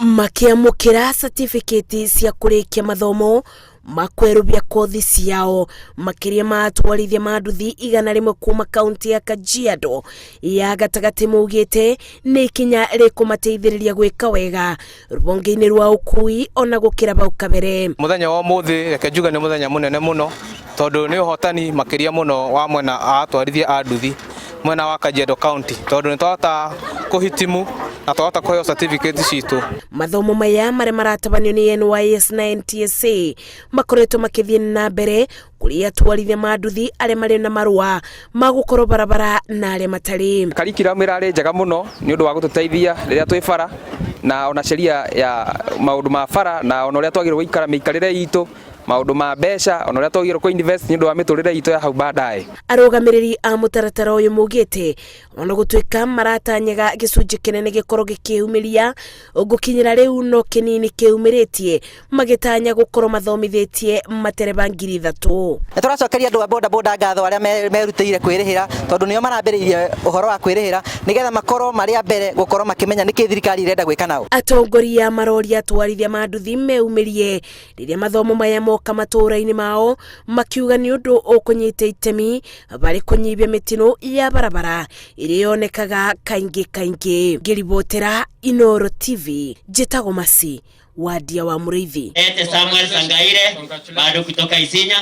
Makĩamũkĩra certificate cia kũrĩkia mathomo ma kwerũbia kothi ciao, makĩria ma atwarithia ma nduthi 100 kuma kaunti ya Kajiado ya gatagatĩ maugĩte nĩ ikinya rĩkũmateithĩrĩria gwĩka wega rũhonge-inĩ rwa ũkui ona gũkĩra bau kabere. Mũthenya wa ũmũthĩ, reke njuge nĩ mũthenya mũnene mũno, tondũ nĩ ũhotani makĩria mũno wa mwena wa atwarithia a nduthi mwena wa Kajiado County, tondũ nĩ twahota kũhitimu na twahota kũheo certificate citũ. Mathomo maya marĩa maratabanio nĩ NYS na NTSA makoretwo makĩthiĩ na mbere kũrĩ atwarithia ma nduthi arĩa marĩ na marũa ma gũkorwo barabara na arĩa matarĩ. Curriculum ĩrarĩ njega mũno nĩ ũndũ wa gũtũteithia rĩrĩa twĩ bara, na ona sheria ya maũndũ ma bara, na ona ũrĩa twagĩrĩirwo gũikara mĩikarĩre itũ, maũndũ ma mbeca, ona ũrĩa twagĩrĩirwo kũ invest nĩ ũndũ wa mĩtũrĩre itũ ya hau baadaye. Arũgamĩrĩri a mũtaratara ũyũ maugĩte ona gũtuĩka maratanyaga gĩcunjĩ kĩnene gĩkorwo gĩkĩyumĩria, gũkinyĩra rĩu no kĩnini kĩyumĩrĩtie, magĩtanya gũkorwo mathomithĩtie matereba 3000. Nĩ tũracokeria andũ a boda boda ngatho arĩa merutĩire kwĩrĩhĩra, tondũ nĩo marambĩrĩirie ũhoro wa kwĩrĩhĩra nĩgetha makorwo marĩ a mbere gũkorwo makĩmenya nĩkĩ thirikari ĩrenda gwĩka nao. Atongoria maroria atwarithia ma nduthi meyumĩrie rĩrĩa mathomo maya moka matũũra-inĩ mao, makiuga nĩ ũndũ ũkũnyita itemi barĩ kũnyihia mĩtino ya barabara ĩrĩa yonekaga kaingĩ kaingĩ. Ngĩribotera Inooro TV, njĩtagwo Masi Wadia wa Mũrĩithi. Ete Samuel Sangaire bado kutoka Isinya.